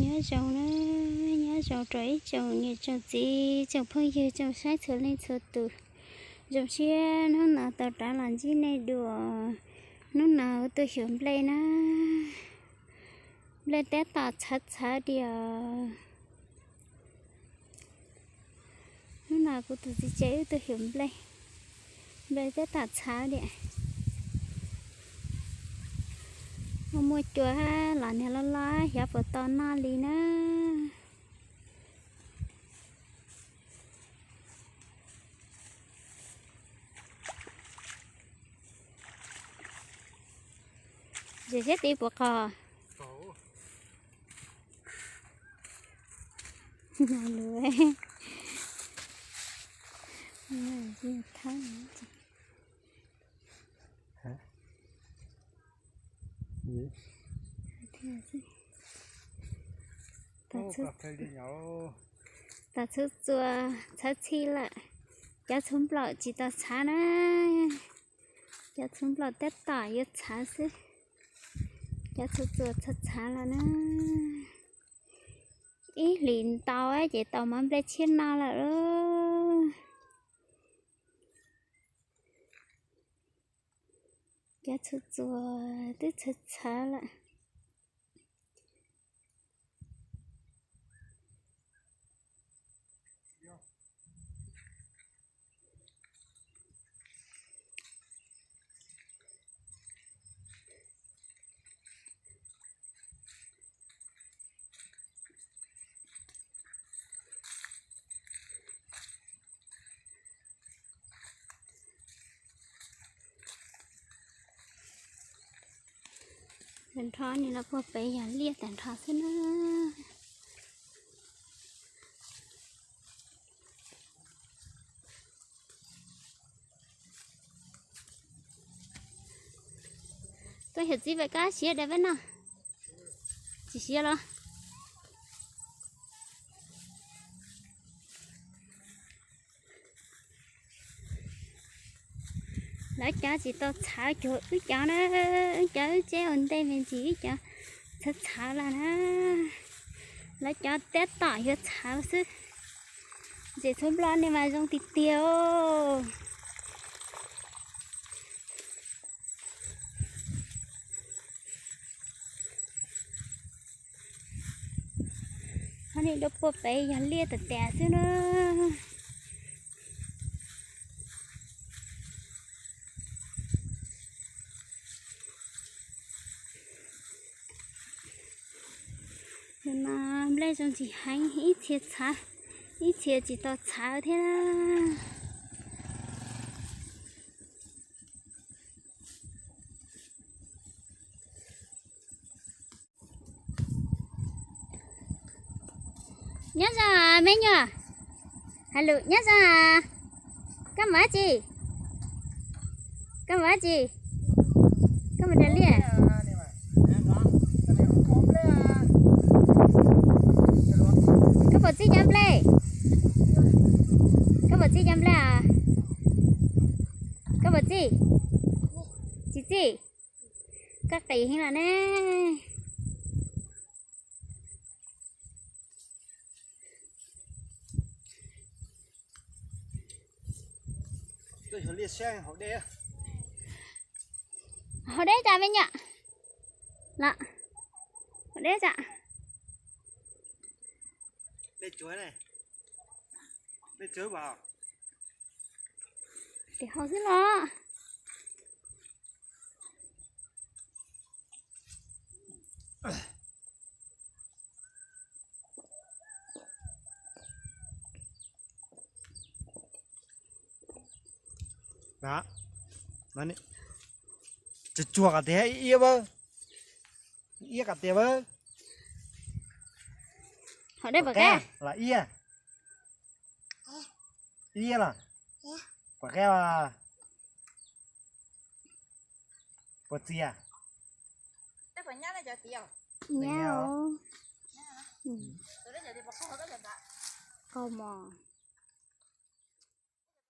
Nyob zoo na, nyob zoo rau ib tsoom niam tsoom txiv, tsoom phooj ywg, tsoom saib txhua leej txhua tus. Zoo siab hnub no tau rov los ntsib nej dua. Hnub no wb tuaj xyuas nplej na, nplej tab tom txhawv txhawv tiag. Hnub no kuv tus txiv tsev wb tuaj xyuas nplej, nplej tab tom txhawv tiag. Muaj muaj cua los niag loj loj xyov puas tau noj li na. Zem siab tid puas qos? Tau txhua txua txhawv txhij lawm. Cov txhuv nplaum tsis tau txhawv na. Cov txhuv nplaum tab tom yuav txhawv xwb. Cov txhua txua txhawv txhawv lawm na. Ib hlis ntau ces tau mov nplej tshiab no lawm lauj. Cov txhua txua twb txhawv txhawv lawm. Tag nrho no los puag pem yog liaj tag nrho xwb na. Koj xyuam txiv, koj siav dais peb noj? Tsis siav los? Lawv cov tsis tau txhawv cuag wb cov na, wb cov wb tseb ua ntej me ntsis wb cov txhawv txhawv lawm na. Lawv cov tab tom yuav txhawv xwb. Zem txhuv nplaum nej mas zoo tiag tiag os. Ho nej dua puag pem yog liaj tas tas xwb na. Tus no nplej zoo ntsis heev, ib txhia txhawv, ib txhia tsis tau txhawv thiab. Nyob zoo me nyuam. Has lus nyob zoo. Koj mus dab tsi? Koj mus dab tsi? Koj mus da liaj? Koj puas txij cov nplej? Koj puas txij cov nplej? Koj puas txij? Tsis txij. Koj qis heev los ne. Haus dej tas me nyuam. Los haus dej tas. Tes haus xwb los. Tsuag tsuag qas tias iab, iab qas tias. Haus dej puas qab los iab? Iab los? Puas qab? Puas txias? Nyab. Qau mos.